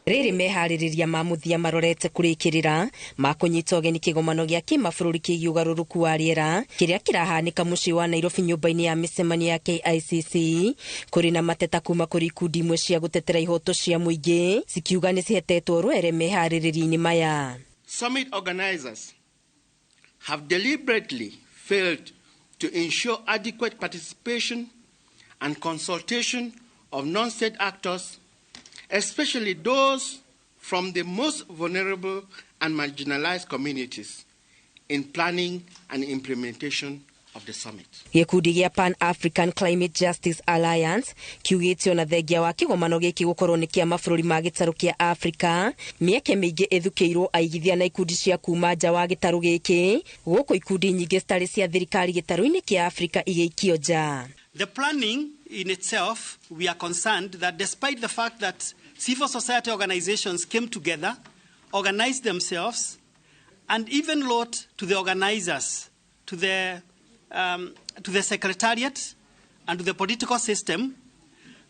Rĩrĩ meharĩrĩria ma mũthia marorete kũrĩkĩrĩra ma kũnyita ũgeni kĩgomano gĩa kĩmabũrũri kĩgiĩ ũgarũrũku wa rĩera kĩrĩa kĩrahanĩka mũciĩ wa Nairobi nyũmba-inĩ ya mĩcemanio ya KICC. Kũrĩ na mateta kuma kũrĩ ikundi imwe cia gũtetera ihoto cia mũingĩ cikiuga nĩ cihetetwo rwere meharĩrĩria-inĩ maya. Summit organizers have deliberately failed to ensure adequate participation and consultation of non-state actors, especially those from the most vulnerable and marginalized communities, in planning and implementation of the summit. Gĩkundi gĩa Pan African Climate Justice Alliance kiugĩte ona thengia wa kĩgomano gĩkĩ gũkorwo nĩ kĩa mabũrũri ma gĩtarũ kĩa Afrika, mĩeke mĩingĩ ĩthukĩirwo aigithia na ikundi cia kuma nja wa gĩtarũ gĩkĩ, gũkũ ikundi nyingĩ citarĩ cia thirikari gĩtarũ-inĩ kĩa Afrika igĩikio nja. The planning in itself, we are concerned that despite the fact that civil society organizations came together, organized themselves, and even wrote to the organizers, to the secretariat, and to the political system,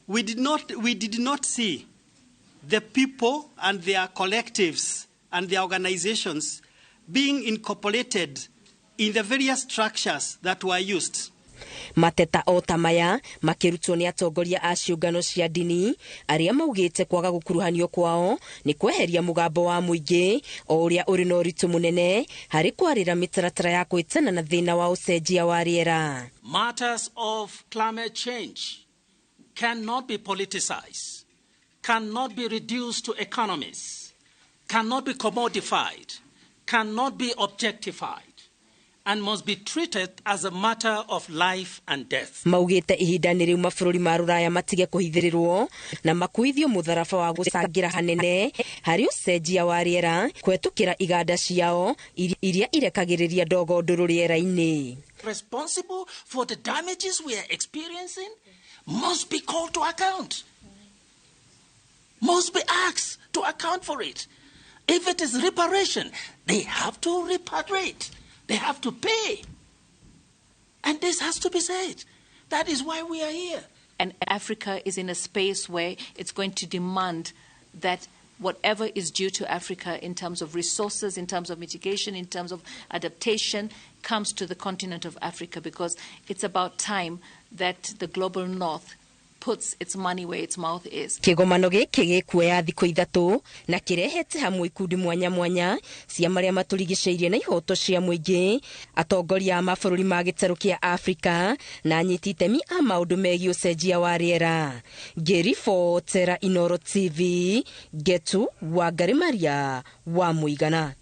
we did not see the people and their collectives and their organizations being incorporated in the various structures that were used. Mateta o ta maya makĩrutwo nĩ atongoria a ciũngano cia ndini arĩa maugĩte kwaga gũkuruhanio kwao nĩ kweheria mũgambo wa mũingĩ o ũrĩa ũrĩ na ũritũ mũnene harĩ kwarĩra mĩtaratara ya gwĩtana na thĩna wa ũcenjia wa rĩera. Matters of climate change cannot be politicized, cannot be reduced to economies, cannot be commodified, cannot be objectified, and must be treated as a matter of life and death. Maugĩte ihinda nĩ rĩu mabũrũri ma rũraya matige kũhithĩrĩrwo na makuithio mũtharaba wa gũcangĩra hanene harĩ ũcenjia wa rĩera kũhetũkĩra iganda ciao iria irekagĩrĩria ndogo ndũrũ rĩera-inĩ. Responsible for the damages we are experiencing must be called to account, must be asked to account for it. If it is reparation, they have to reparate. They have to pay. And this has to be said. That is why we are here. And Africa is in a space where it's going to demand that whatever is due to Africa in terms of resources, in terms of mitigation, in terms of adaptation, comes to the continent of Africa, because it's about time that the global north puts its money where its mouth is. Kĩgomano gĩkĩ gĩkuoya thikũ 3 na kĩrehete hamwe ikundi mwanya mwanya cia marĩa matũrigicĩirie na ihoto cia mũingĩ, atongoria a mabũrũri ma gĩtarũ kĩa Afrika na anyiti itemi a maũndũ megiĩ ũcenjia wa rĩera. Ngĩribotera Inoro TV, Ngetu Wangari Maria wa Mũigana.